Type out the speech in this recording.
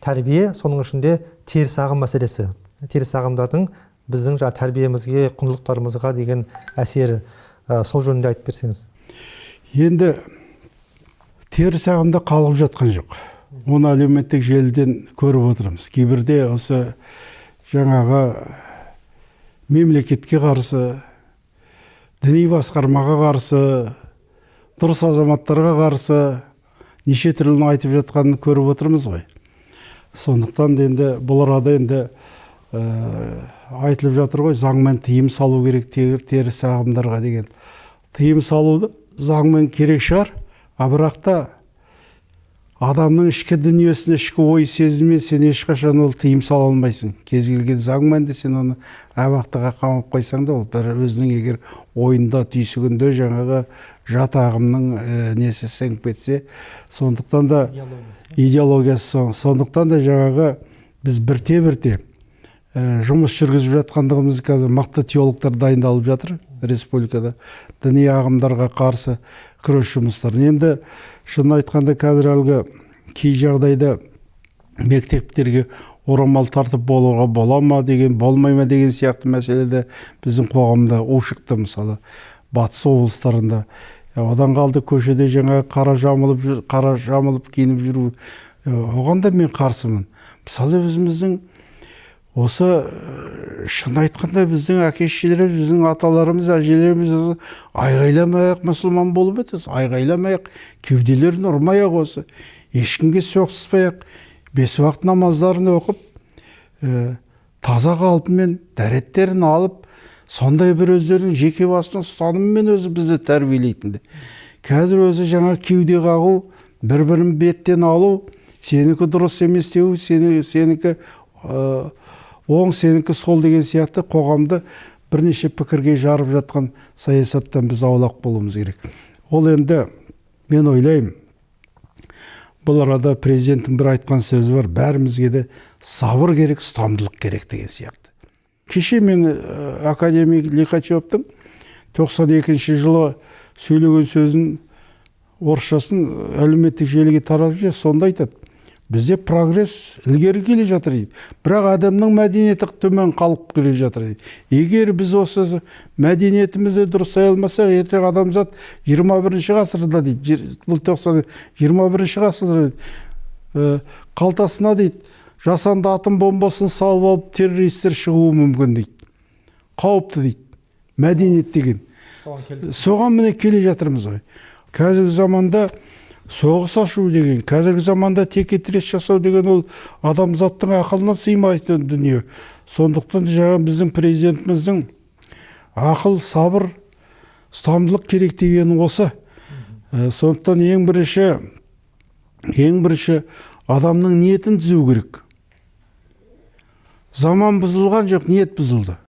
Тәрбие, соның ішінде теріс ағым мәселесі. Теріс ағымдардың біздің жаңа тәрбиемізге, құндылықтарымызға деген әсері, сол жөнінде айтып берсеңіз. Енді теріс ағымда қалып жатқан жоқ. Оны әлеуметтік желіден көріп отырмыз. Кейбірде осы жаңағы мемлекетке қарсы, діни басқармаға қарсы, дұрыс азаматтарға қарсы неше түрліні айтып жатқанын көріп отырмыз ғой. Сондықтан да енді бұл арада енді айтылып жатыр ғой, заңмен тыйым салу керек теріс ағымдарға деген. Тыйым салуды заңмен керек шығар, а бірақ та адамның ішкі дүниесіне, ішкі ой сезіміне сен ешқашан ол тыйым сала алмайсың. Кез келген заңмен де сен оны абақтыға қамап қойсаң да, ол бір өзінің егер ойында, түйсігінде жаңағы жат ағымның несі сіңіп кетсе, сондықтан да идеологиясы, сондықтан да жаңағы біз бірте-бірте жұмыс жүргізіп жатқандығымыз, қазір мықты теологтар дайындалып жатыр республикада діни ағымдарға қарсы күрес жұмыстарын. Енді шынын айтқанда, қазір әлгі кей жағдайда мектептерге орамал тартып болуға бола ма деген, болмай ма деген сияқты мәселеде біздің қоғамда ушықты, мысалы, батыс облыстарында. Одан қалды көшеде жаңағы қара жамылып жүр, қара жамылып киініп жүру, оған да мен қарсымын. Мысалы, өзіміздің осы шын айтқанда, біздің әке шешелеріміз, біздің аталарымыз, әжелеріміз осы айғайламай ақ мұсылман болып еді, айғайламай ақ, кеуделерін ұрмай ақ, осы ешкімге соғыспай ақ, бес уақыт намаздарын оқып, таза қалпымен дәреттерін алып, сондай бір өздерінің жеке басының ұстанымымен өзі бізді тәрбиелейтін. Қазір өзі жаңа кеуде қағу, бір бірін беттен алу, сенікі дұрыс емес деу, сенікі оң, сенікі сол деген сияқты қоғамды бірнеше пікірге жарып жатқан саясаттан біз аулақ болуымыз керек. Ол енді мен ойлаймын, бұл арада президенттің бір айтқан сөзі бар: бәрімізге де сабыр керек, ұстамдылық керек деген сияқты. Кеше мен академик Лихачевтің 92 жылы сөйлеген сөзін, орысшасын әлеуметтік желіге таратып жіберді. Сонда айтады: бізде прогресс ілгері келе жатыр дейді, бірақ адамның мәдениеті төмен қалып келе жатыр дейді. Егер біз осы мәдениетімізді дұрыстай алмасақ, ертең адамзат 21 ғасырда дейді, бұл 90 21 ғасырда дейді, қалтасына дейді жасанды атом бомбасын салып алып террористер шығуы мүмкін дейді, қауіпті дейді мәдениет деген. Соған келдік. Соған міне келе жатырмыз ғой. Қазіргі заманда соғыс ашу деген, қазіргі заманда текетірес жасау деген ол адамзаттың ақылына сыймайтын дүние. Сондықтан жаңа біздің президентіміздің ақыл, сабыр, ұстамдылық керек дегені осы. Сондықтан ең бірінші адамның ниетін түзеу керек. Заман бұзылған жоқ, ниет бұзылды.